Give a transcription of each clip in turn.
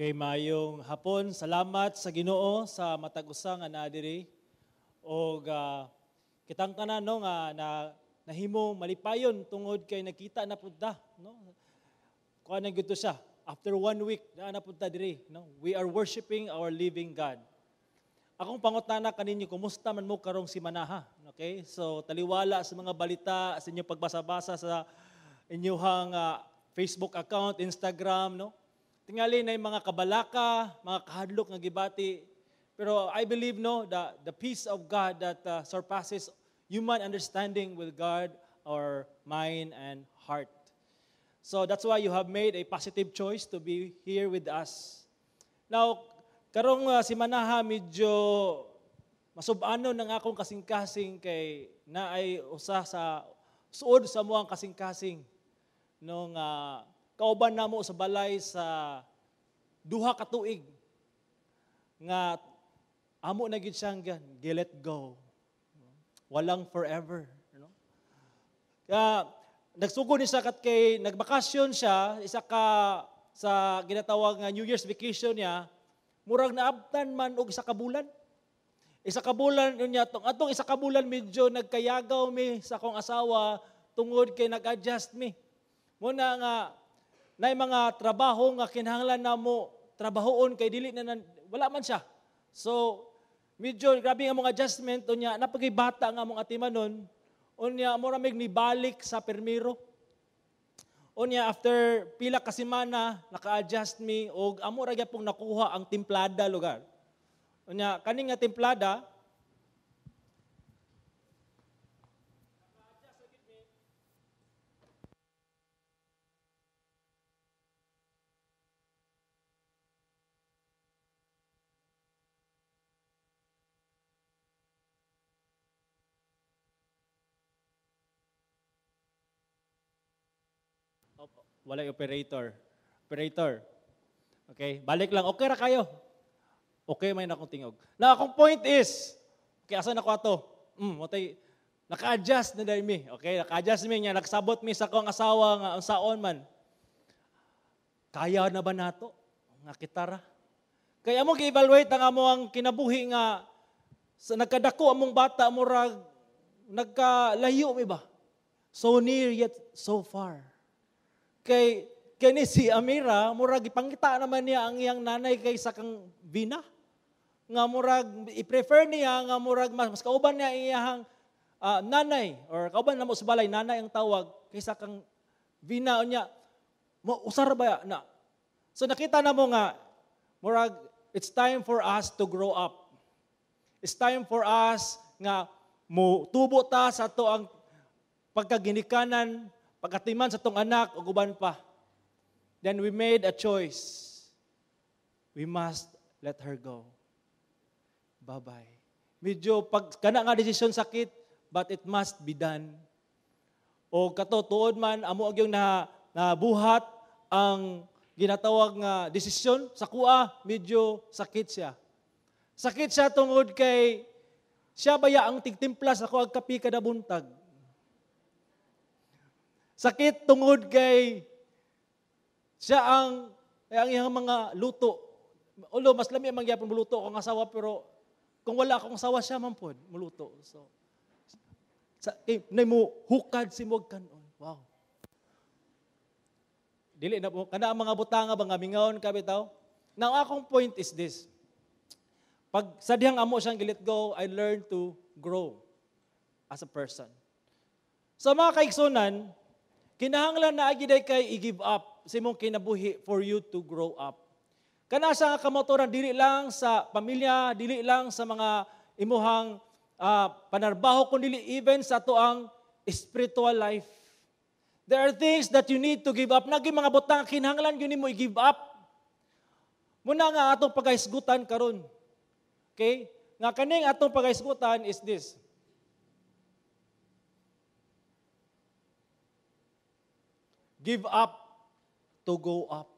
Kay maayong hapon, salamat sa Ginoo sa matag usa nga naa diri. Og kitang tanan, no, nga na nahimo malipayon tungod kay nakita na pud ta, no. Kuan na gyud to siya. After one week naa na pud ta diri, no. We are worshiping our living God. Akong pangutana kaninyo, kumusta man mo karong simanaha? Okay? So taliwala sa mga balita sa inyong pagbasa-basa sa inyong Facebook account, Instagram, no? Tingali na yung mga kabalaka, mga kahadlok nga gibati. Pero I believe, no, the peace of God that surpasses human understanding will guard our mind and heart. So that's why you have made a positive choice to be here with us. Now, karong simanaha medyo masub-anon ng akong kasing-kasing kay naay usa sa suod sa amoang kasing-kasing nung kauban namo sa balay sa 2 ka tuig nga amo na gid siyang gi-let go. Walang forever. No? Kaya nagsugod ni siya kat kay nagbakasyon siya, isa ka sa ginatawag nga New Year's vacation niya, murag naabtan man og isa ka bulan. Isa ka bulan niya, tong atong isa ka bulan medyo nagkayagaw mi sa akong asawa tungod kay nag-adjust mi. Muna nga nay mga trabaho nga kinahanglan namo trabahoon kay dili na wala man siya. So medyo grabe nga mong adjustment, unya napagay bata nga mong atimanon, unya mura mig nibalik sa permiro. Unya after pila ka semana naka-adjust mi og amo ra gyapong nakuha ang timplada lugar. Unya kani nga timplada. Wala operator. Operator. Okay, balik lang. Okay ra kayo. Okay may na akong tingog. Na akong point is, okay, asa na ko ato? Matay, naka-adjust na dahil mi. Okay, naka-adjust mi niya, nagsabot mi sa akong asawa nga ang saon man. Kaya na ba nato? Nga kitara. Kaya mo gi-evaluate ang amo ang kinabuhi nga sa nagkadako among bata murag nagkalayo mi ba? So near yet so far. Kay kani si Amira, murag ipangita naman niya ang iyang nanay kaysa kang Vina. Nga murag i-prefer niya nga murag mas kauban niya iyang nanay or kauban na mo sa balay, nanay ang tawag kaysa kang Vina. Unya mo usar ba na. So nakita na mo nga murag it's time for us to grow up. It's time for us nga mo tubo ta sa ato ang pagkaginikanan, pagkatiman sa tong anak o uban pa. Then we made a choice. We must let her go. Bye-bye. Medyo pag kana nga desisyon sakit, but it must be done. O kato tuod man amo agyong na nabuhat ang ginatawag nga desisyon sa kuha, medyo sakit siya. Sakit siya tungod kay siya baya ang tigtimpla sa kuha kape kada buntag. Sakit tungod kay siya ang iyang mga luto. Ulo, mas lami ang mangyapon muluto akong asawa, pero kung wala akong asawa, siya man pod muluto. So, sa, kay, nay mo hukad si mog kanon. Wow. Dili na po, kana ang mga butanga ba nga mingaon ka bitaw? Now, akong point is this. Pag sa dihang amo siyang gilet go, I learned to grow as a person. So mga kaigsunan, kinahanglan na agiday kay i-give up sa imong kinabuhi for you to grow up. Kana sa nga kamatuoran dili lang sa pamilya, dili lang sa mga imuhang panarbaho, kun dili even sa ato ang spiritual life. There are things that you need to give up. Nagi mga butang kinahanglan gyud nimo i-give up. Muna nga atong pagkahisgutan karon. Okay? Nga kaning atong pagkahisgutan is this. Give up to go up.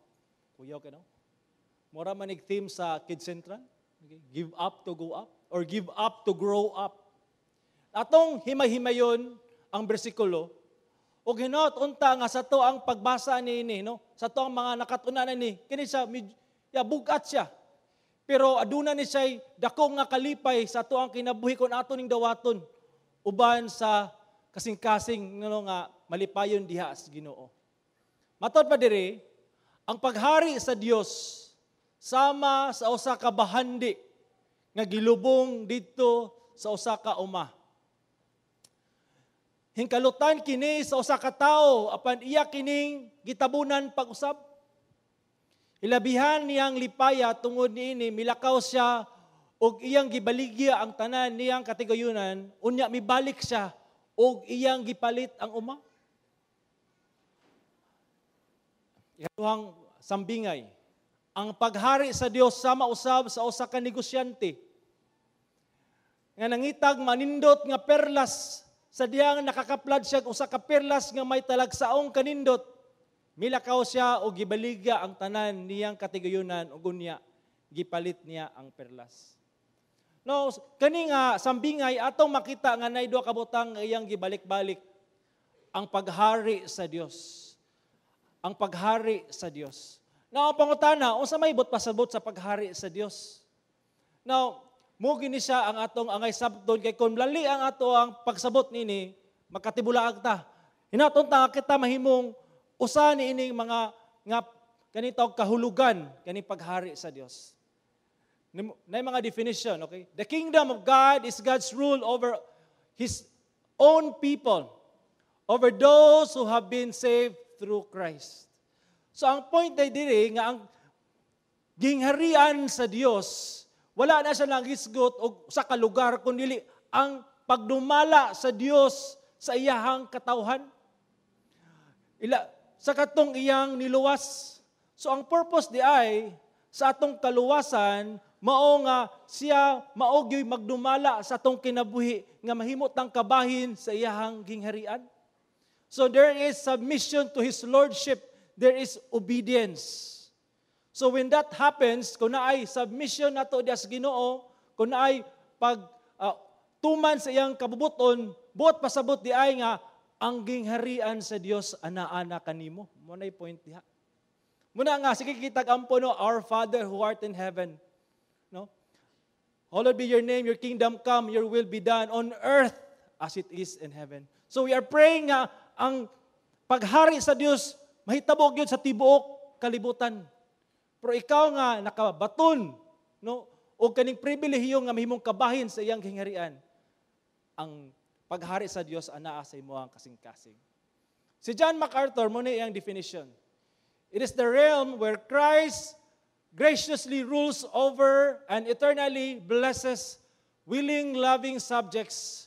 Kuyaw ka, no? Mura man theme sa Kids Central. Okay? Give up to go up or give up to grow up. Atong himay-himayon ang bersikulo ug hinot unta nga sa to ang pagbasa niini, no? Sa to ang mga nakatunanan ni kini siya Ya bugat siya. Pero aduna ni siya dako nga kalipay sa ato ang kinabuhi kung ato ning dawaton uban sa kasing-kasing, no, nga malipayon diha sa Ginoo. Matod pa diri, ang paghari sa Dios sama sa usa ka bahandi nga gilubong didto sa usa ka uma. Hingkalutan kini sa usa ka tawo apan iya kining gitabunan pag-usab. Ilabihan niyang lipaya tungod niini, milakaw siya og iyang gibaligya ang tanan niyang katigayunan, unya mibalik siya og iyang gipalit ang uma. Ikaduhang sambingay, ang paghari sa Dios sama usab sa usa ka negosyante nga nangitag manindot nga perlas. Sa diyang nakakaplad siya usa ka perlas nga may talagsaong kanindot, milakaw siya og gibaligya ang tanan niyang katigayunan ug unya gipalit niya ang perlas. No, kani nga sambingay atong makita nga nay duha ka butang nga iyang gibalik-balik: ang paghari sa Dios. Ang paghari sa Dios. Now, ang pangutana, unsa may buot pasabot sa paghari sa Dios? Now, mo gini siya ang atong angay sabton kay kung lali ang ato ang pagsabot nini, makatibulaag ta. Hinaton ta kita mahimong usa ni ining mga nga kanito kahulugan kani paghari sa Dios. Na mga definition, okay? The kingdom of God is God's rule over His own people, over those who have been saved through Christ. So ang point ay diri nga ang gingharian sa Dios, wala na siya nanghisgot og sa kalugar kundi ang pagdumala sa Dios sa iyahang katawhan. Ila sa katong iyang niluwas. So ang purpose di ay sa atong kaluwasan, mao nga siya mao gyud magdumala sa atong kinabuhi nga mahimo tang kabahin sa iyahang gingharian. So there is submission to His lordship, there is obedience. So when that happens, kung naay submission nato diya sa Ginoo, kung naay pag tuman sa iyang kabubuton, buot pasabot di ay nga ang gingharian sa Dios ana-ana kanimo. Mo nay point diha. Muna nga sige kitag ampo, no, "Our Father who art in heaven," no? "Hallowed be your name, your kingdom come, your will be done on earth as it is in heaven." So we are praying nga ang paghari sa Dios mahitabo gyud sa tibuok kalibutan. Pero ikaw nga nakabaton, no, og kaning pribilehiyo nga mahimong kabahin sa iyang gingharian, ang paghari sa Dios anaa sa imong kasing-kasing. Si John MacArthur, mo na iyang definition. It is the realm where Christ graciously rules over and eternally blesses willing, loving subjects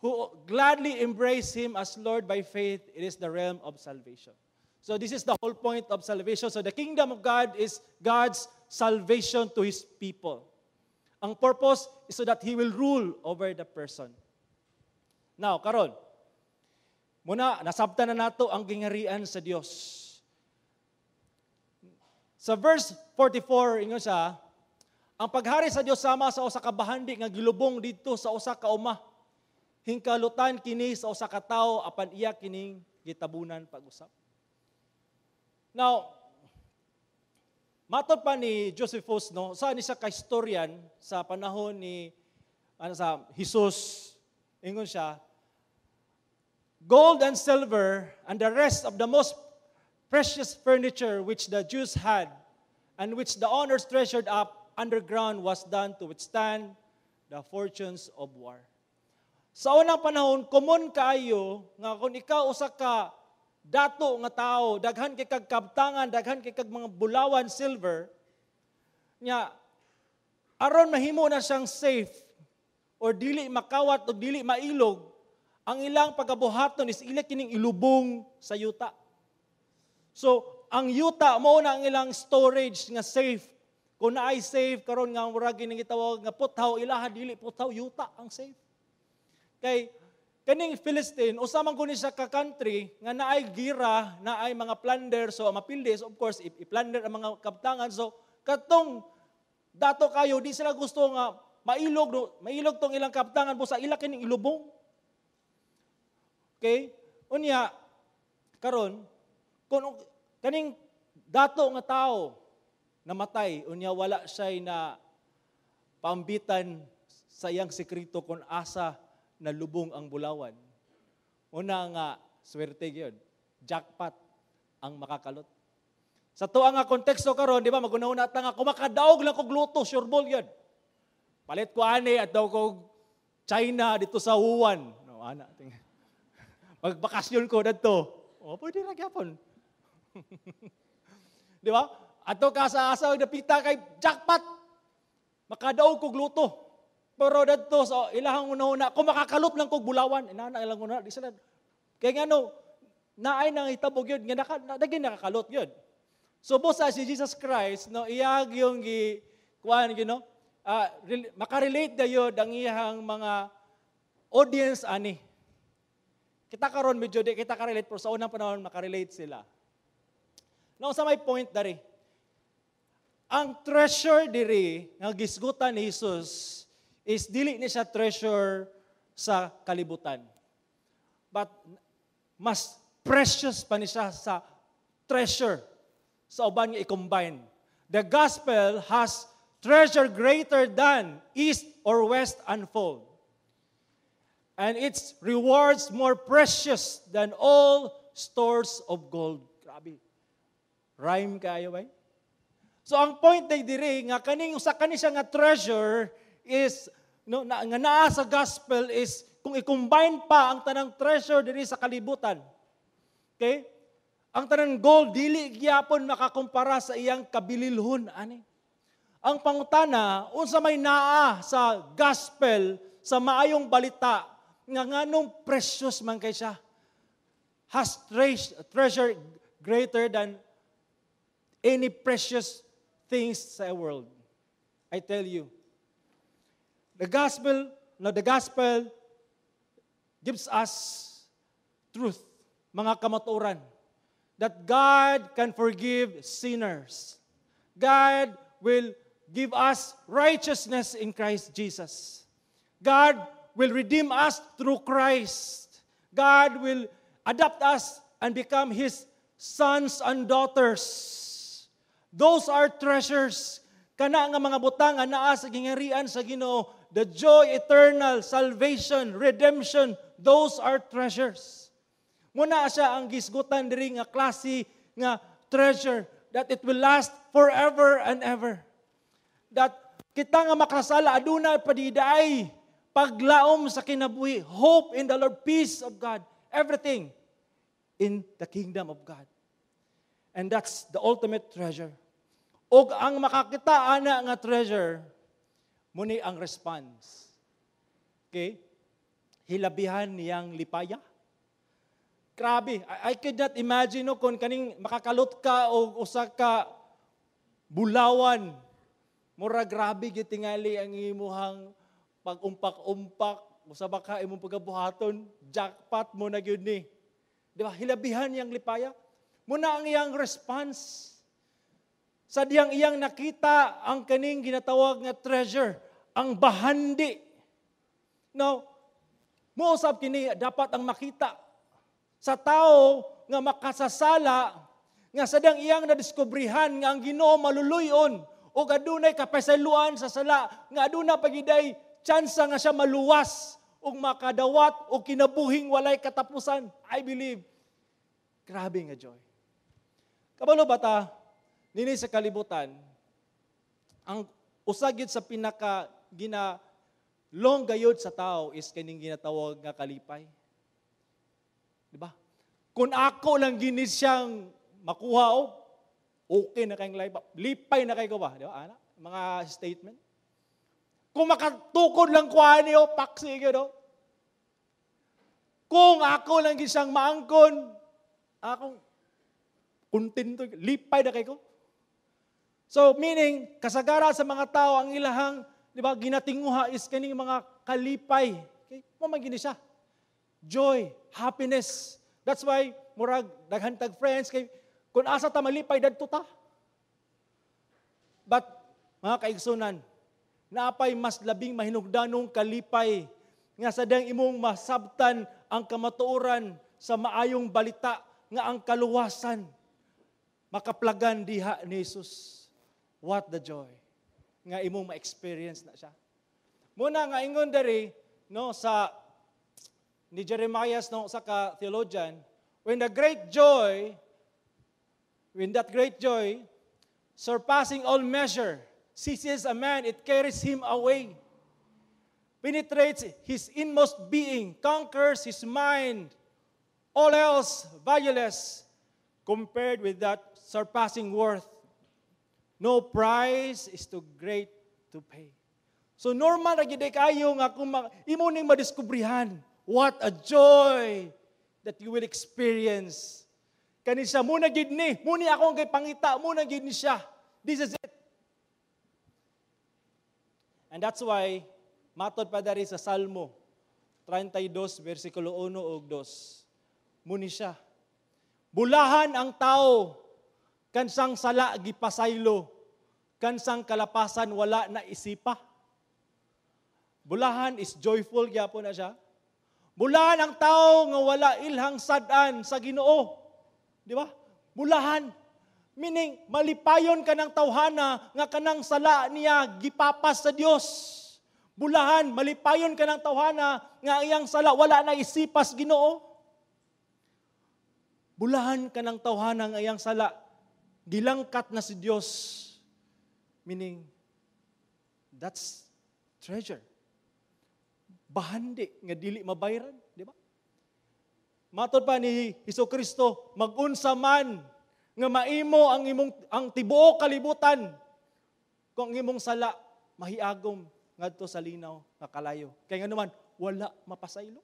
who gladly embrace Him as Lord by faith. It is the realm of salvation. So this is the whole point of salvation. So the kingdom of God is God's salvation to His people. Ang purpose is so that He will rule over the person. Now, karon, muna, nasabtan na nato ang gingharian sa Dios. Sa verse 44, ingon siya, ang paghari sa Dios sama sa usa ka bahandi nga gilubong didto sa usa ka uma. Hingkalutan kini sa usa ka tawo apan iya kining gitabunan pag-usab. Now, matod pa ni Josephus, no, sa ni siya ka historian sa panahon ni ano sa Jesus, ingon siya, "Gold and silver and the rest of the most precious furniture which the Jews had and which the owners treasured up underground was done to withstand the fortunes of war." Sa unang panahon, common kaayo nga kung ikaw usa ka dato nga tao, daghan kay kag kabtangan, daghan kay kag mga bulawan, silver, nya aron mahimo na siyang safe or dili makawat o dili mailog, ang ilang pagabuhaton is ila kining ilubong sa yuta. So, ang yuta mao na ang ilang storage nga safe. Kung naay safe karon nga murag kining gitawag nga puthaw, ilaha dili puthaw, yuta ang safe. Kay kaning Philistine, usa man kuno siya ka country nga naay gira, naay mga plunder, so mapildi, so of course i-plunder ang mga kabtangan. So katong dato kayo di sila gusto nga mailog, no, mailog tong ilang kabtangan busa ila kining ilubong. Okay? Unya karon kung kaning Dato nga tao namatay, unya wala siya'y na paambitan sa iyang sekreto kung asa nalubong ang bulawan. Una nga swerte gyud, jackpot ang makakalot. Sa tuwa nga konteksto karon, di ba, maguna-una ta nga kung makadaog lang kog lotto, sure ball gyud. Palit ko ani at daw kog China dito sa Wuhan. No, ana. Magbakasyon ko dadto. Oh, pwede ra gyapon. Di ba? Adto ka sa asa dapita kay jackpot. Makadaog kog lotto. Pero dadto sa ilahang una-una, kung makakalot lang kog bulawan, inana ilang una, di sila. Kay ngano, naay nang hitabo gyud nga naka, dagin nakakalot gyud. So busa si Jesus Christ, no, iyag yung gi kuan gyud, no, makarelate gayud ang iyang mga audience ani. Kita karon medyo di kita ka-relate, pero sa unang panahon makarelate sila. Now sa may point dari, ang treasure diri nga gisgutan ni Jesus is dili ni siya treasure sa kalibutan. But mas precious pa ni siya sa treasure sa uban nga i-combine. The gospel has treasure greater than east or west unfold. And its rewards more precious than all stores of gold. Grabe. Rhyme kayo ba? So ang point day diri nga kaning usa kani siya nga treasure is, no, na, nga naa sa gospel is kung i-combine pa ang tanang treasure diri sa kalibutan. Okay? Ang tanang gold dili gyapon makakumpara sa iyang kabililhon ani. Ang pangutana, unsa may naa sa gospel, sa maayong balita nga nganong precious man kay siya? Has treasure greater than any precious things sa world. I tell you, the gospel, no, the gospel gives us truth, mga kamatuoran, that God can forgive sinners. God will give us righteousness in Christ Jesus. God will redeem us through Christ. God will adopt us and become His sons and daughters. Those are treasures. Kana nga mga butang nga naa sa gingarian sa Ginoo, the joy eternal, salvation, redemption, those are treasures. Muna siya ang gisgutan diri nga klase nga treasure that it will last forever and ever. That kita nga makasala aduna padiday paglaom sa kinabuhi, hope in the Lord, peace of God, everything in the kingdom of God. And that's the ultimate treasure. Og ang makakita ana nga treasure, muni ang response. Okay? Hilabihan niyang lipaya. Grabe, I could not imagine, no, kung kaning makakalot ka og usa ka bulawan. Mura grabe gyud tingali ang imuhang pag-umpak-umpak, usa ba ka imong pagabuhaton, jackpot mo na gyud ni. Di ba? Hilabihan niyang lipaya. Muna ang iyang response. Sa diyang iyang nakita ang kaning ginatawag nga treasure, ang bahandi. Now, muusab kini dapat ang makita sa tao nga makasasala nga sa diyang iyang nadiskubrihan nga ang Ginoo maluluyon o adunay kapasayloan sa sala, nga aduna pagiday tsansa nga siya maluwas ug makadawat og kinabuhing walay katapusan. I believe. Grabe nga joy. Kabalo ba ta, nini sa kalibutan, ang usa gyud sa pinaka gina long gayud sa tao is kining ginatawag nga kalipay. Di ba? Kung ako lang gini siyang makuha, oh, okay na kayong life. Lipay na kayo ba? Di ba, ana? Mga statement. Kung makatukod lang kuha niyo, paksi gyud, oh. Kung ako lang gini siyang maangkon, akong kontento, lipay na kayo ko. So meaning, kasagara sa mga tao, ang ilahang, di ba, ginatinguha is kaning mga kalipay. Okay? Mo man gini siya. Joy, happiness. That's why, murag, daghan tag friends, kay, kung asa ta malipay, dadto ta. But, mga kaigsunan, naapay mas labing mahinugdanong kalipay nga sa dang imong masabtan ang kamatuoran sa maayong balita nga ang kaluwasan. Makaplagan diha ni Jesus. What the joy nga imong ma-experience na siya. Muna nga ingon diri, no, sa ni Jeremias, no, sa ka theologian, when that great joy surpassing all measure seizes a man, it carries him away, penetrates his inmost being, conquers his mind, all else valueless compared with that surpassing worth. No price is too great to pay. So normal na gid kayo nga kung imo ning madiskubrihan, what a joy that you will experience. Kani siya muna gid ni, muni akong kay pangita, muna gid ni siya. This is it. And that's why matod pa dari sa Salmo 32 versikulo 1 ug 2. Muni siya. Bulahan ang tao kansang sala gipasaylo, kansang kalapasan wala na isipa. Bulahan is joyful gyapon na siya. Bulahan ang tao nga wala ilhang sad-an sa Ginoo. Di ba? Bulahan. Meaning, malipayon ka ng tawhana nga kanang sala niya gipapas sa Dios. Bulahan, malipayon ka ng tawhana nga iyang sala wala na isipas Ginoo. Bulahan ka ng tawhana nga iyang sala gilangkat na si Dios. Meaning, that's treasure. Bahandi nga dili mabayran, di ba? Matod pa ni Hesus Kristo, magunsa man nga maimo ang imong ang tibuok kalibutan kung ang imong sala mahiagom ngadto sa linaw nga kalayo. Kay ngano man wala mapasaylo.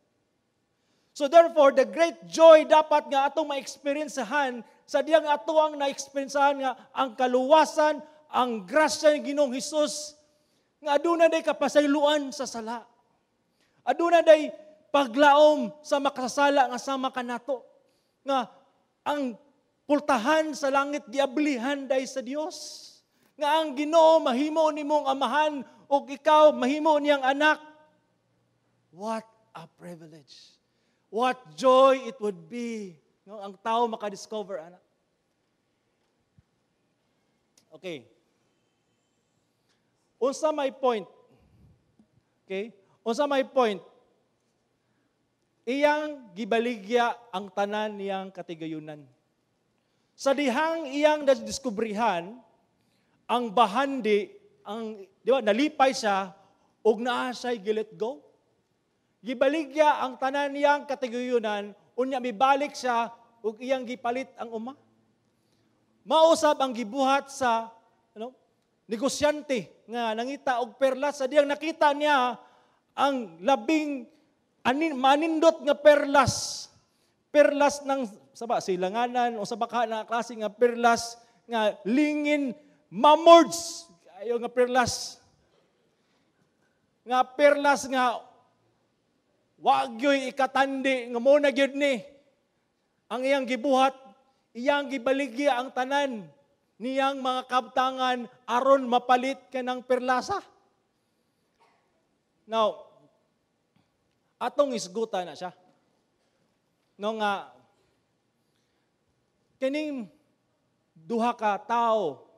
So therefore, the great joy dapat nga atong ma-experiencehan sa diyang ato ang na-experiencehan nga ang kaluwasan, ang grasya ni Ginoong Hesus nga aduna day kapasayloan sa sala. Aduna day paglaom sa makasasala nga sama kanato nga ang pultahan sa langit giablihan day sa Dios. Nga ang Ginoo mahimo nimong amahan ug ikaw mahimo niyang anak. What a privilege. What joy it would be, no, ang tao makadiscover ana. Okay. Unsa may point? Okay? Unsa may point? Iyang gibaligya ang tanan niyang katigayunan. Sa dihang iyang nadiskubrihan ang bahandi, ang, di ba, nalipay siya ug naa siya gi-let go. Gibaligya ang tanan niyang katigayunan, unya mibalik siya ug iyang gipalit ang uma. Mausab ang gibuhat sa ano, negosyante nga nangita og perlas sa diyang nakita niya ang labing manindot nga perlas. Perlas ng saba silanganan o sa baka na klase nga perlas nga lingin mamords ayo nga perlas. Nga perlas nga wagyoy ikatandi nga mo na gyud ni. Ang iyang gibuhat, iyang gibaligya ang tanan niyang mga kabtangan aron mapalit kanang perlasa. Now, atong isguta na siya. No nga, kining duha ka tao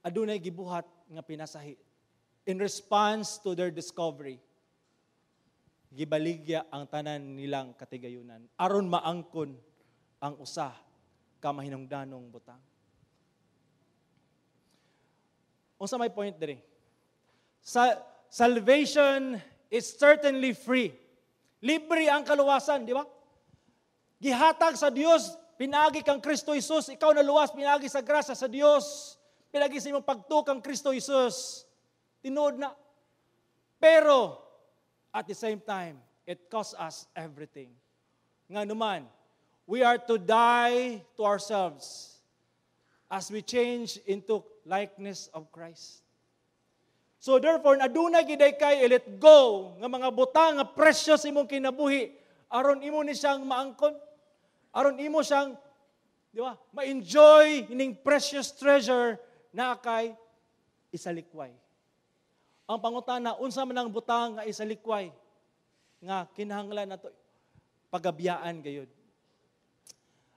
adunay gibuhat nga pinasahi in response to their discovery. Gibaligya ang tanan nilang katigayunan aron maangkon ang usa ka mahinungdanong butang. Unsa may point diri? Salvation is certainly free. Libre ang kaluwasan, di ba? Gihatag sa Dios pinaagi kang Kristo Jesus, ikaw naluwas pinaagi sa grasya sa Dios, pinaagi sa imong pagtuo kang Kristo Jesus. Tinuod na. Pero at the same time, it costs us everything. Nga naman, we are to die to ourselves as we change into likeness of Christ. So therefore, aduna giday kay let go nga mga butang nga precious imong kinabuhi aron imo ni siyang maangkon, aron imo siyang, di ba, ma-enjoy ining precious treasure na kay isalikway. Ang pangutana, unsa man ang butang nga isalikway nga kinahanglan nato pagabyaan gayud.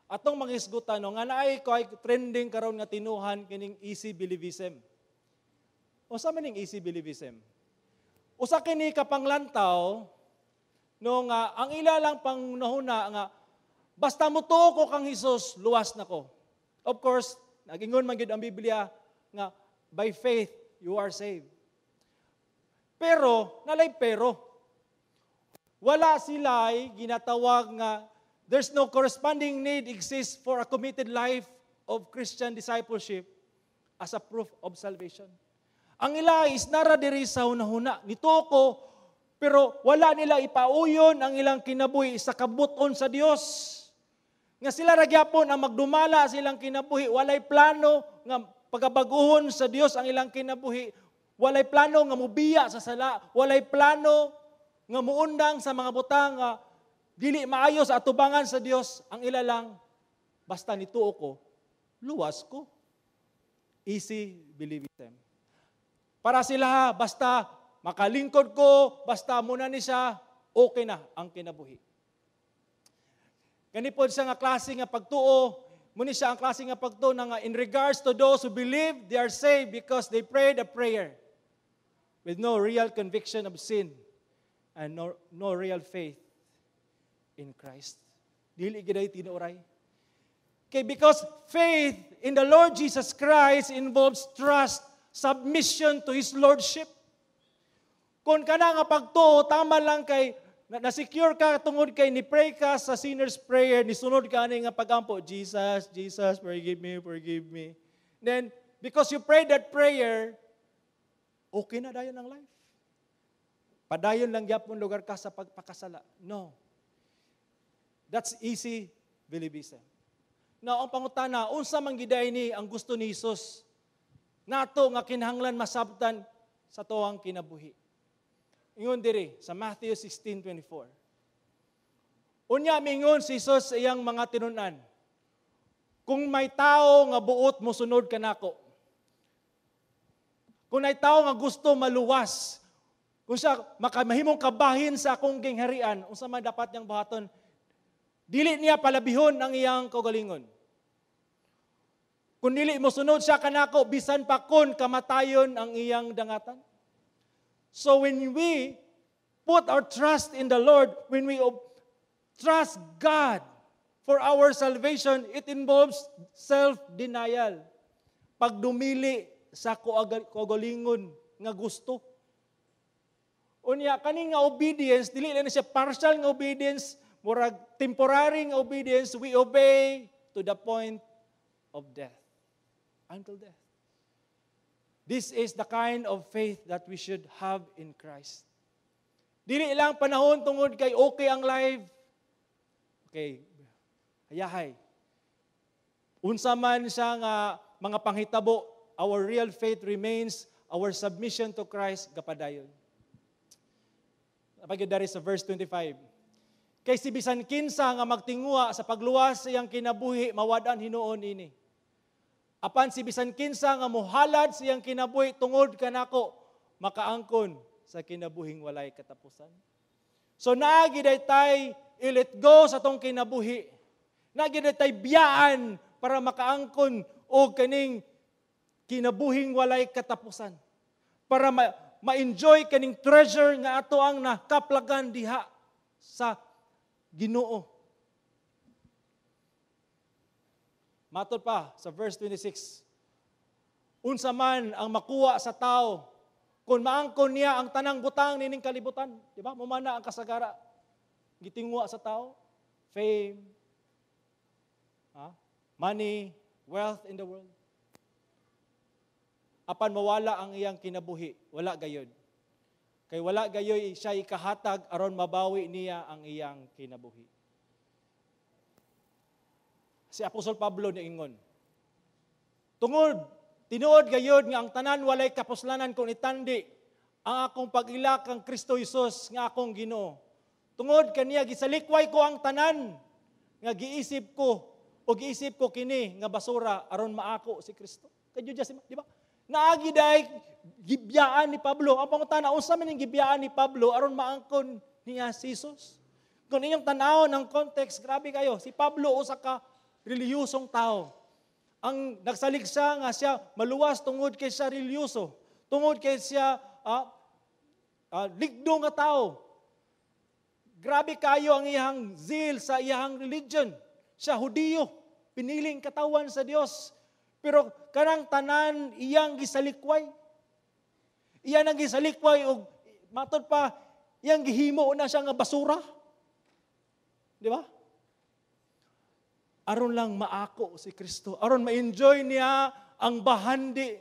Atong mga isgutan, no, nga naay ko ay trending karon nga tinuhan kining easy believism. Unsa man ning easy believism? Usa kini ka panglantaw, no, nga ang ila lang panghunahuna nga basta motuo ko kang Hesus, luwas na ko. Of course, nagingon man gyud ang Biblia nga by faith you are saved. Pero nalay pero wala sila ginatawag nga there's no corresponding need exists for a committed life of Christian discipleship as a proof of salvation. Ang ila is nara diri sa hunahuna. Nituo ko, pero wala nila ipauyon ang ilang kinabuhi sa kabuton sa Dios. Nga sila ra gyapon ang magdumala sa ilang kinabuhi, walay plano nga pagabaguhon sa Dios ang ilang kinabuhi, walay plano nga mubiya sa sala, walay plano nga muundang sa mga butang nga dili maayo sa atubangan sa Dios. Ang ila lang, basta nituo ko, luwas ko. Easy believism. Para sila, basta makalingkod ko, basta muna ni siya, okay na ang kinabuhi. Kani pod siya nga klase nga pagtuo, muni siya ang klase nga pagtuo na nga in regards to those who believe they are saved because they prayed a prayer with no real conviction of sin and no real faith in Christ. Dili giday tinuoray. Okay, because faith in the Lord Jesus Christ involves trust, submission to His Lordship. Kung kana nga pagtuo, tama lang kay na-secure ka tungod kay ni-pray ka sa sinner's prayer, nisunod ka ani nga pagampo, "Jesus, Jesus, forgive me, forgive me." Then, because you prayed that prayer, okay na dayon ang life. Padayon lang gyapon lugar ka sa pagpakasala. No. That's easy believism. Now, ang pangutana, unsa man giday ni ang gusto ni Jesus nato nga kinahanglan masabtan sa tuang kinabuhi? Ingon diri sa Matthew 16:24. Unya mingon si Jesus sa iyang mga tinun-an, "Kung may tao nga buot mosunod kanako," kung may tao nga gusto maluwas, kung siya makamahimong kabahin sa akong gingharian, unsa man dapat niyang buhaton? Dili niya palabihon ang iyang kaugalingon. Kung dili mosunod siya kanako, bisan pa kon kamatayon ang iyang dangatan. So when we put our trust in the Lord, when we trust God for our salvation, it involves self-denial. Pagdumili sa kaugalingon nga gusto. Unya, kani nga obedience, dili lang siya partial nga obedience, murag temporary nga obedience, we obey to the point of death. Until death. This is the kind of faith that we should have in Christ. Dili lang panahon tungod kay okay ang life. Okay, hayahay. Unsa man siya nga mga panghitabo, our real faith remains, our submission to Christ gapadayon. Napagod dari sa verse 25. "Kay si bisan kinsa nga magtinguha sa pagluwas sa iyang kinabuhi, mawad-an hinuon ini. Apan si bisan kinsa nga mohalad sa iyang kinabuhi tungod kanako, makaangkon sa kinabuhing walay katapusan." So naa giday tay i-let go sa tong kinabuhi. Naa giday tay biyaan para makaangkon og kaning kinabuhing walay katapusan. Para ma-enjoy kaning treasure nga ato ang nakaplagan diha sa Ginoo. Matod pa sa verse 26, "Unsa man ang makuha sa tao kung maangkon niya ang tanang butang nining kalibutan?" Di ba? Mumana ang kasagara. Gitingwa sa tao, fame, money, wealth in the world. "Apan mawala ang iyang kinabuhi, wala gayod. Kay wala gayoy siya ikahatag aron mabawi niya ang iyang kinabuhi." Si Apostol Pablo niingon, "Tungod, tinuod gayod nga ang tanan walay kapuslanan kung itandi ang akong pag-ila kang Kristo Jesus nga akong Ginoo. Tungod kaniya gisalikway ko ang tanan nga giisip ko o giisip ko kini nga basura aron maako si Kristo." Kadyo di ba? Naagi day gibiyaan ni Pablo. Ang pangutana, unsa man ning gibiyaan ni Pablo aron maangkon niya si Jesus? Kung inyong tan-awon ang context, grabe kayo. Si Pablo usa ka reliyosong tao. Ang nagsalig siya nga siya maluwas tungod kay siya relihiyoso, tungod kay siya ligdo nga tao. Grabe kayo ang iyang zeal sa iyang religion. Siya Hudiyo, piniling katawan sa Dios. Pero kanang tanan iyang gisalikway. Iyang ang gisalikway og matod pa iyang gihimo na siya nga basura. Di ba? Aron lang maako si Kristo. Aron ma-enjoy niya ang bahandi.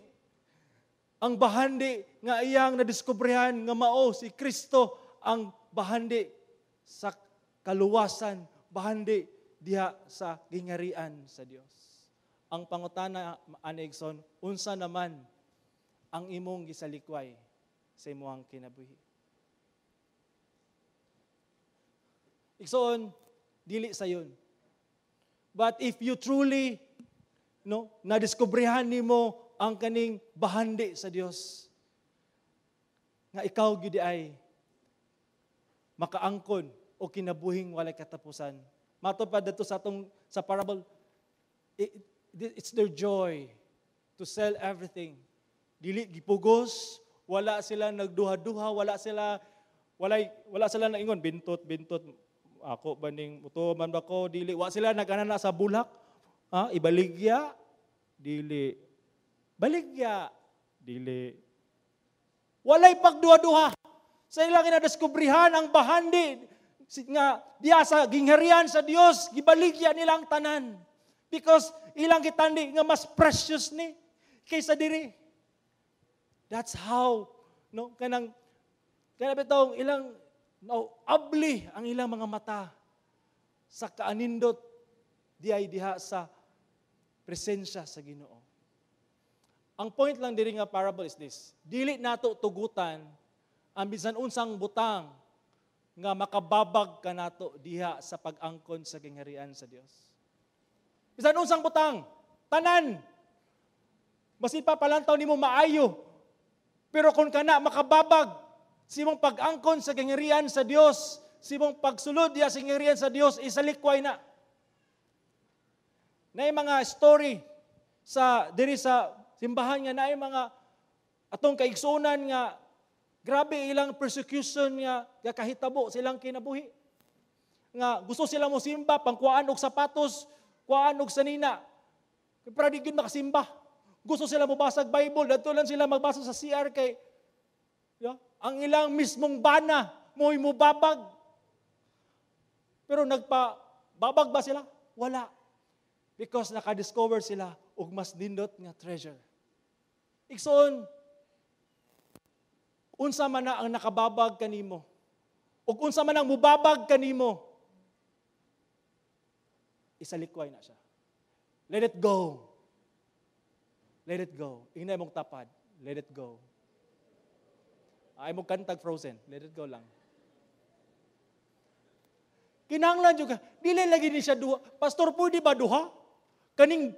Ang bahandi nga iyang nadiskubrehan nga mao si Kristo ang bahandi sa kaluwasan, bahandi diha sa gingarian sa Dios. Ang pangutana ani, igsoon, unsa naman ang imong gisalikway sa imong kinabuhi? Igsoon, dili sayon. But if you truly, no, nadiskubrehan nimo ang kaning bahandi sa Dios, nga ikaw gyud ay makaangkon o kinabuhing walay katapusan. Matod pa dito sa atong sa parable, it's their joy to sell everything. Dili gipugos, wala sila nagduha-duha, wala sila naingon bintot bintot ako ba ning uto man ba ko, dili, wa sila nag-anana sa bulak. Ha, ibaligya, dili. Baligya, dili. Walay pagduha-duha. Sa ilang inadiskubrihan ang bahandi nga diya sa gingharian sa Dios, gibaligya nila ang tanan. Because ilang gitandi nga mas precious ni kaysa diri. That's how, no, kanang kanang bitong ilang, no, abli ang ilang mga mata sa kaanindot diay diha sa presensya sa Ginoo. Ang point lang diri nga parable is this: dili nato tugutan ang bisan unsang butang nga makababag kanato diha sa pag-angkon sa gingharian sa Dios. Bisan unsang butang, tanan. Basin pa palantaw nimo maayo. Pero kung kana makababag sa imong pag-angkon sa gingharian sa Dios, sa imong pagsulod diha sa gingharian sa Dios, isalikway na. Naay mga story sa diri sa simbahan nga naay mga atong kaigsuonan nga grabe ilang persecution nga kahitabo silang kinabuhi. Nga gusto sila mo simba, pangkuhaan og sapatos, kuhaan og sanina. Pero di gyud makasimba. Gusto sila mobasag Bible, dadto lang sila magbasa sa CR kay, yeah, ang ilang mismong bana mo'y mubabag. Pero nagpa babag ba sila? Wala. Because nakadiscover sila og mas nindot nga treasure. Igsoon, unsa man na ang nakababag kanimo, ug unsa man ang mubabag kanimo, isalikway na siya. Let it go. Let it go. Ingna mong tapad. Let it go. Ay mo kantag Frozen. Let it go lang. Kinahanglan jud ka. Dili lagi ni siya duha. Pastor, pwede ba duha? Kaning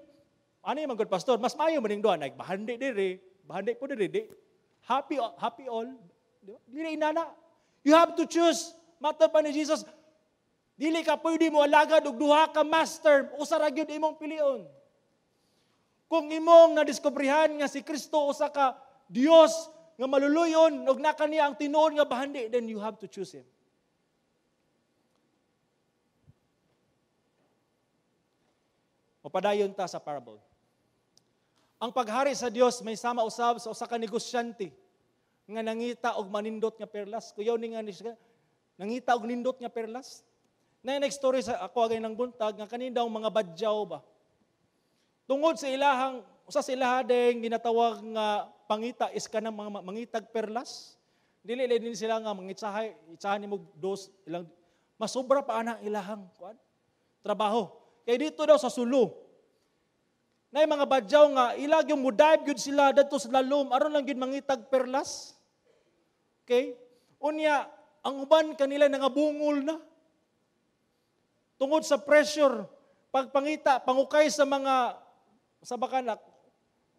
ano yung good pastor, mas maayo maning duha nag bahandi diri, bahandi po diri di. Happy happy all. Di ba? Dili inana. You have to choose. Matod pa ni Jesus, dili ka pwede mo alagad og duha ka master, usa ra gyud imong pilion. Kung imong nadiskobrehan nga si Kristo usa ka Dios nga maluluyon ug naa kaniya ang tinuod nga bahandi, then you have to choose Him. Mapadayon ta sa parable. Ang paghari sa Dios may sama usab sa usa ka negosyante nga nangita og manindot nga perlas. Kuyaw ni nga ni siya, nangita og nindot nga perlas. Na next story sa ako agay ng buntag nga kanin daw mga badyaw ba. Tungod sa ilahang usa sa ilaha ding ginatawag nga pangita is kanang mga mangitag perlas. Dili din sila nga mangitsahay, itsahan nimo dos ilang masobra pa ana ang ilahang kuan trabaho. Kay dito daw sa Sulu, nay mga badyaw nga ilag yung mudive gyud sila dadto sa lalom aron lang gyud mangitag perlas. Okay? Unya ang uban kanila nangabungol na. Tungod sa pressure, pagpangita, pangukay sa mga sa bakanak,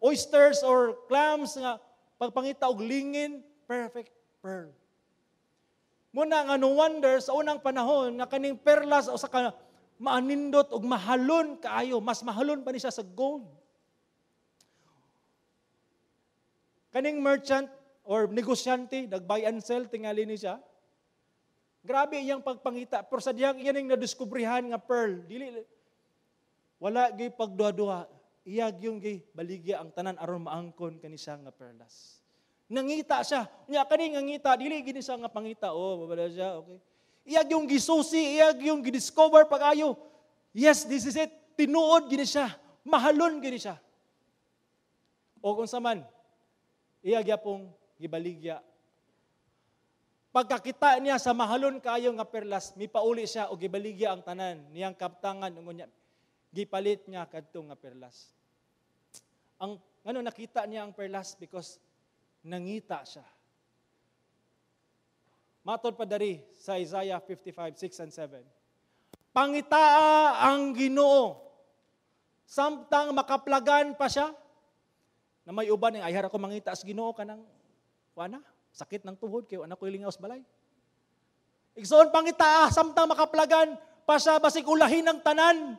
oysters or clams nga pagpangita og lingin, perfect pearl. Muna nga no wonder sa unang panahon nga kaning perlas o sa ka, Maanindot og mahalon kaayo, mas mahalon pa ni siya sa gold. Kaning merchant or negosyante, nag-buy and sell, tingali ni siya. Grabe iyang pagpangita. Pero sa diyang iyan yung nadiskubrihan nga pearl, dili, wala gay pagduha-duha. Iya gyung gi baligya ang tanan aron maangkon kani siya nga perlas. Nangita siya. Nya kani nga ngita, dili gini siya nga pangita. Oh, babala siya, okay. Iya gyung gisusi, iya gyung gidiscover pag-ayo. Yes, this is it. Tinuod gini siya. Mahalon gini siya. O kung sa man, iya gyapong gibaligya. Pagkakita niya sa mahalon kaayo nga perlas, mipauli siya o gibaligya ang tanan niyang kaptangan unya gipalit niya kadto nga perlas. Ang ano nakita niya ang perlas because nangita siya. Matod pa dari sa Isaiah 55, 6 and 7. Pangitaa ang Ginoo samtang makaplagan pa siya. Na may uban ng ayhar ako mangita sa Ginoo kanang wana, sakit ng tuhod kay anak ko ilingaw sa balay. Igsoon, pangitaa samtang makaplagan pa siya, basig ulahin ang tanan.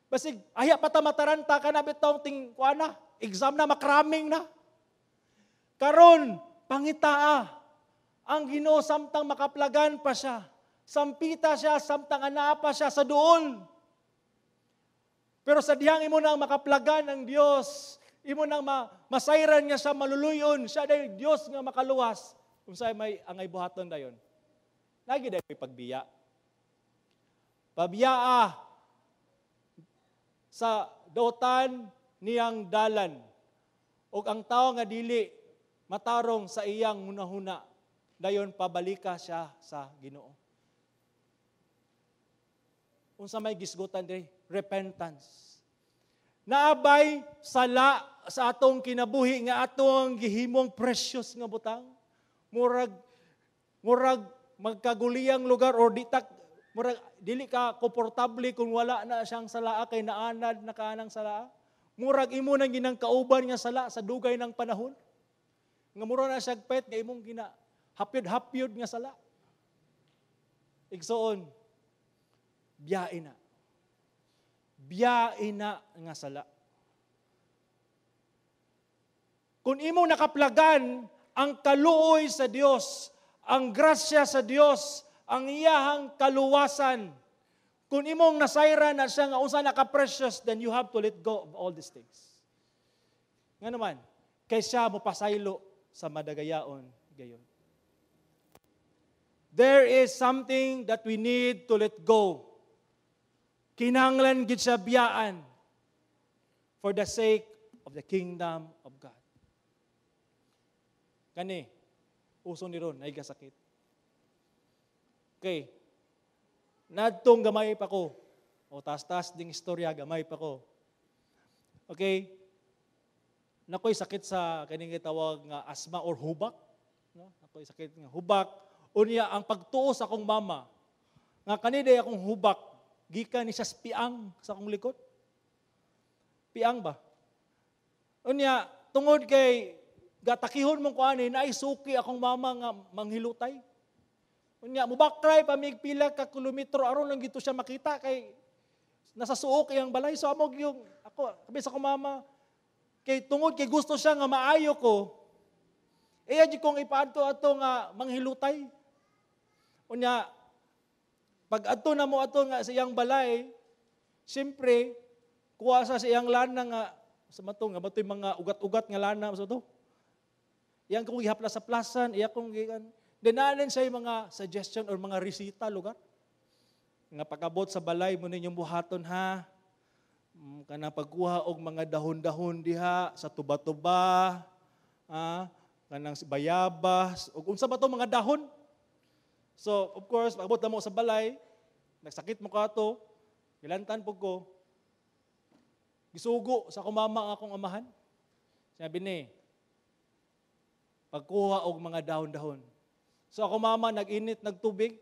Basig aya pa ta mataranta kana bitong ting kuana, exam na, makraming na. Karon pangitaa ang Ginoo samtang makaplagan pa siya. Sampita siya samtang anaa pa siya sa duol. Pero sa dihang imo nang makaplagan ang Dios, imo nang masayran nga siya maluluyon, siya dahil Dios nga makaluwas. Unsay may angay buhaton dayon? Lagi dahil may pagbiya. Pabiyaa sa dotan niyang dalan. Og ang tao nga dili matarong sa iyang hunahuna, dayon pabalika siya sa Ginoo. Unsa may gisgutan diri? Repentance. Naabay sala sa atong kinabuhi nga atong gihimong precious nga butang. Murag magkaguliyang lugar or di tak murag dili ka komportable kung wala na siyang salaa kay naanad na kaanang salaa. Murag imo nang ginang kauban nga sala sa dugay ng panahon. Nga mura na siyag pet nga imong gina hapyod-hapyod nga sala. Igsoon, biyain na. Biyain na nga sala. Kung imong nakaplagan ang kaluoy sa Dios, ang grasya sa Dios, ang iyahang kaluwasan, kung imong nasayran na siya nga unsa naka-precious, then you have to let go of all these things. Nga naman, kay siya mopasaylo sa madagayaon gayon. There is something that we need to let go. Kinahanglan gid siya biyaan for the sake of the kingdom of God. Kani, uso ni ron, naigasakit. Okay. Nadtong gamay pa ko. O tas-tas ding istorya, gamay pa ko. Okay. Nakoy sakit sa kaning gitawag nga asthma or hubak. No? Nakoy sakit nga hubak. Unya ang pagtuo sa akong mama, nga kaniday akong hubak, gikan ni siya sa piang sa akong likod. Piang ba? Unya, tungod kay gatakihon mong kuani, naisuki akong mama nga manghilutay. Unya, mubakray pa mig pila ka kilometro aron lang gito siya makita kay nasa suok iyang balay. So amog yung ako, kabi sa akong mama, kay tungod kay gusto siya nga maayo ko, iya di kong ipaadto ato nga manghilutay. Unya, pag adto na mo ato nga sa iyang balay, siyempre, kuha sa iyang lana nga, sa mato nga, bato'y mga ugat-ugat nga lana, sa to. Iyang kong gihaplas-haplasan, iya kong gikan. Dinanan siya yung mga suggestion or mga resita lugar. Nga pag-abot sa balay mo ninyong buhaton ha, kanang pagkuha og mga dahon-dahon diha sa tuba-tuba, ha, kanang bayabas, og unsa ba to mga dahon? So, of course, pag-abot na mo sa balay, nagsakit mo ka to, gilantan po ko, gisugo sa akong mama ang akong amahan. Sabi ni, pagkuha og mga dahon-dahon. So ako mama, nag-init, nagtubig,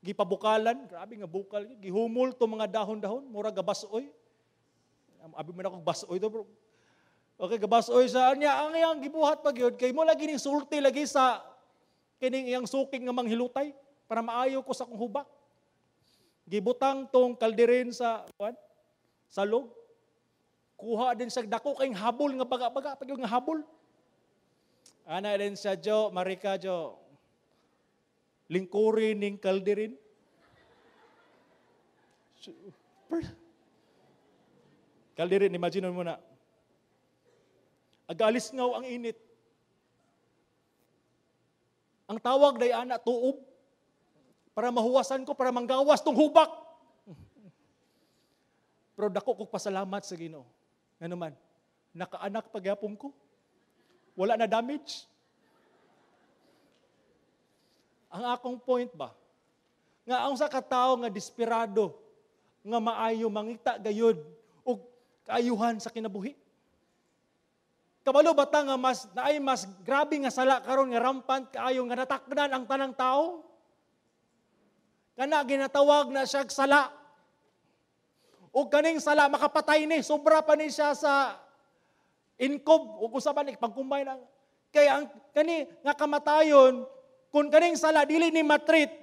gipabukalan, grabe nga bukal, gihumol to mga dahon-dahon, mura gabasoy. Abi man ako basoy to, bro. Okay, gabasoy sa niya, ang iyang gibuhat pag yun, kay mo lagi ning sulti lagi sa kining iyang suking nga manghilutay para maayo ko sa akong hubak. Gibutang tong kalderin sa kuan, salog. Kuha din sa dako kay habol nga baga-baga pag nga habol. Ana din siya Jo, Marika Jo. Lingkuri ning kalderin. Kalderin, imagine mo na. Agalis ngaw ang init. Ang tawag day ana tuob para mahuwasan ko, para manggawas tong hubak. Pero dako kog pasalamat sa Ginoo. Ngano man, nakaanak pagyapon ko. Wala na damage. Ang akong point ba, nga ang sa katao nga desperado, nga maayo mangita gayud og kaayuhan sa kinabuhi. Kabalo ba ta nga mas naay mas grabe nga sala karon nga rampant kaayo nga natakdan ang tanang tao? Kana ginatawag na siya sala. O kaning sala makapatay ni, sobra pa ni siya sa inkob o kung sa ni pagkumbay na. Kay ang kani nga kamatayon, kung kaning sala dili ni matreat,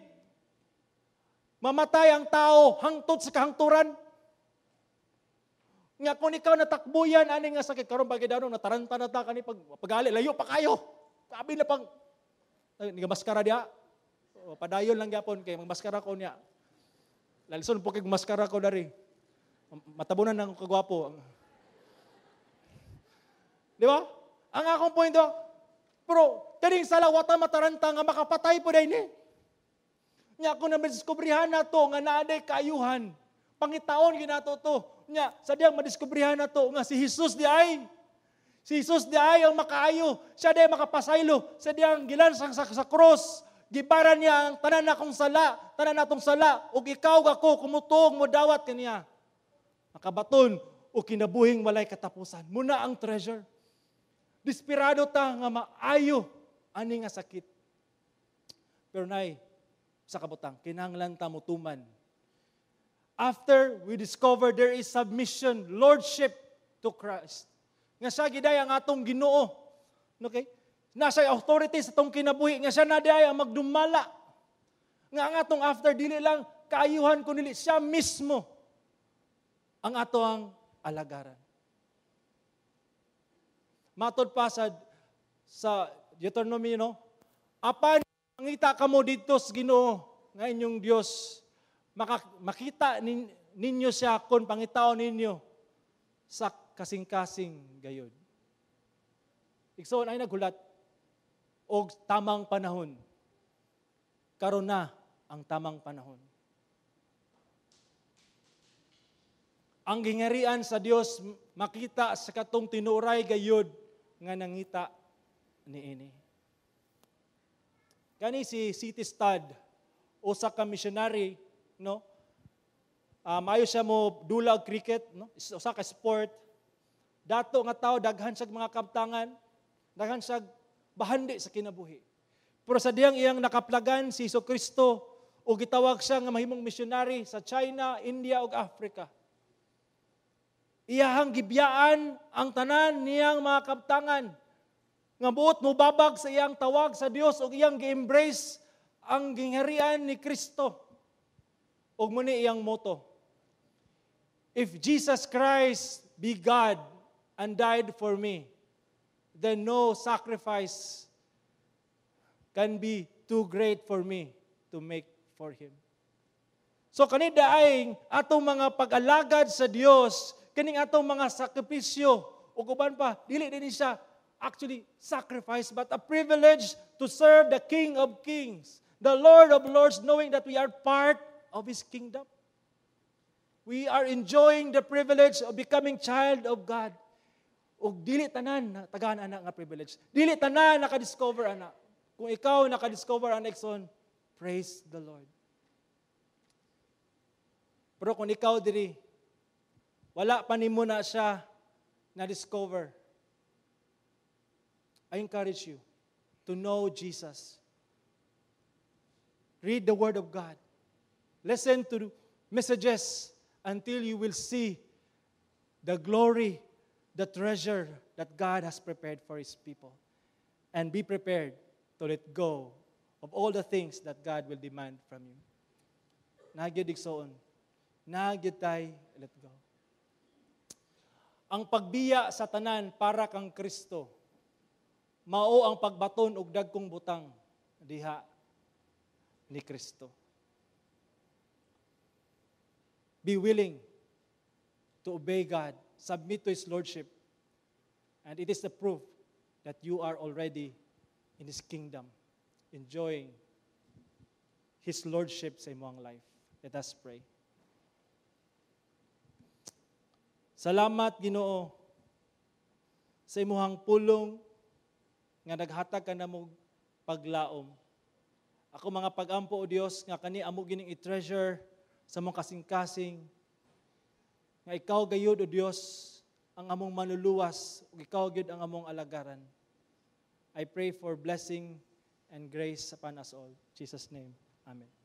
mamatay ang tao hangtod sa kahangturan. Nga kung ikaw natakbuyan ani nga sakit karon bagay daw nataranta na ta kani pag pagali layo pa kayo. Sabi na pang ni maskara diha. O, padayon lang gyapon kay magmaskara ko niya. Lalison po kay maskara ko dari. Matabunan ng kagwapo. Di ba? Ang akong point do, pero kaning sala wata mataranta nga makapatay po dai ni. Nya kung nadiskubrihan na to nga naa day kaayuhan, pangitaon ginato to. Nya sa diyang madiskubrihan na to nga si Jesus di ay. Si Jesus di ay ang makaayo, siya di ay makapasaylo, siya di ang gilansang sa cross. Gibaran niya ang tanan akong sala, tanan natong sala, ug ikaw ako kumutuog mo dawat kaniya. Makabaton o kinabuhing walay katapusan. Muna ang treasure. Desperado ta nga maayo ani nga sakit. Pero nay, sa kabutang, kinahanglan ta motuman. After we discover there is submission, lordship to Christ. Nga siya giday ang atong Ginoo. Okay? Nasa authority sa atong kinabuhi, nga siya na diay ang magdumala. Nga ang atong after, dili lang kaayuhan kundi siya mismo ang ato ang alagaran. Matod pa sa Deuteronomy, no? Apan mangita kamo didto sa Ginoo nga inyong Dios, makita ninyo siya kon pangitaon ninyo sa kasing-kasing gayod. Igsoon ay naghulat og tamang panahon. Karon na ang tamang panahon. Ang gingarian sa Dios makita sa katong tinuray gayod nga nangita niini. Kani si C.T. Studd, usa ka missionary, no? Maayo siya mo dulag cricket, no? Usa ka sport. Dato nga tao daghan siya mga kabtangan, daghan siya bahandi sa kinabuhi. Pero sa diyang iyang nakaplagan si Jesucristo o gitawag siya nga mahimong missionary sa China, India ug Africa. Iyahang gibiyaan ang tanan niyang mga kabtangan nga buot mobabag sa iyang tawag sa Dios ug iyang gi-embrace ang gingharian ni Kristo. Ug muni iyang motto: "If Jesus Christ be God and died for me, then no sacrifice can be too great for me to make for Him." So kanida ay atong mga pag-alagad sa Dios, kining atong mga sakripisyo ug uban pa, dili din siya actually sacrifice but a privilege to serve the King of Kings, the Lord of Lords, knowing that we are part of His kingdom. We are enjoying the privilege of becoming child of God. Ug dili tanan tagaan ana nga privilege. Dili tanan naka-discover ana. Kung ikaw naka-discover ana, igsoon, praise the Lord. Pero kung ikaw diri wala pa nimo na siya na-discover, I encourage you to know Jesus. Read the Word of God. Listen to messages until you will see the glory, the treasure that God has prepared for His people. And be prepared to let go of all the things that God will demand from you. Naa gyud, igsoon. Naa gyud tay let go. Ang pagbiya sa tanan para kang Kristo, mao ang pagbaton og dagkong butang diha ni Kristo. Be willing to obey God, submit to His Lordship, and it is the proof that you are already in His kingdom, enjoying His Lordship sa imong life. Let us pray. Salamat, Ginoo, sa imuhang pulong nga naghatag ka namo paglaom. Ako mga pag-ampo, o Dios, nga kani amo gining i-treasure sa among kasing-kasing nga ikaw gayud, o Dios, ang among manluluwas ug ikaw gyud ang among alagaran. I pray for blessing and grace upon us all. In Jesus' name. Amen.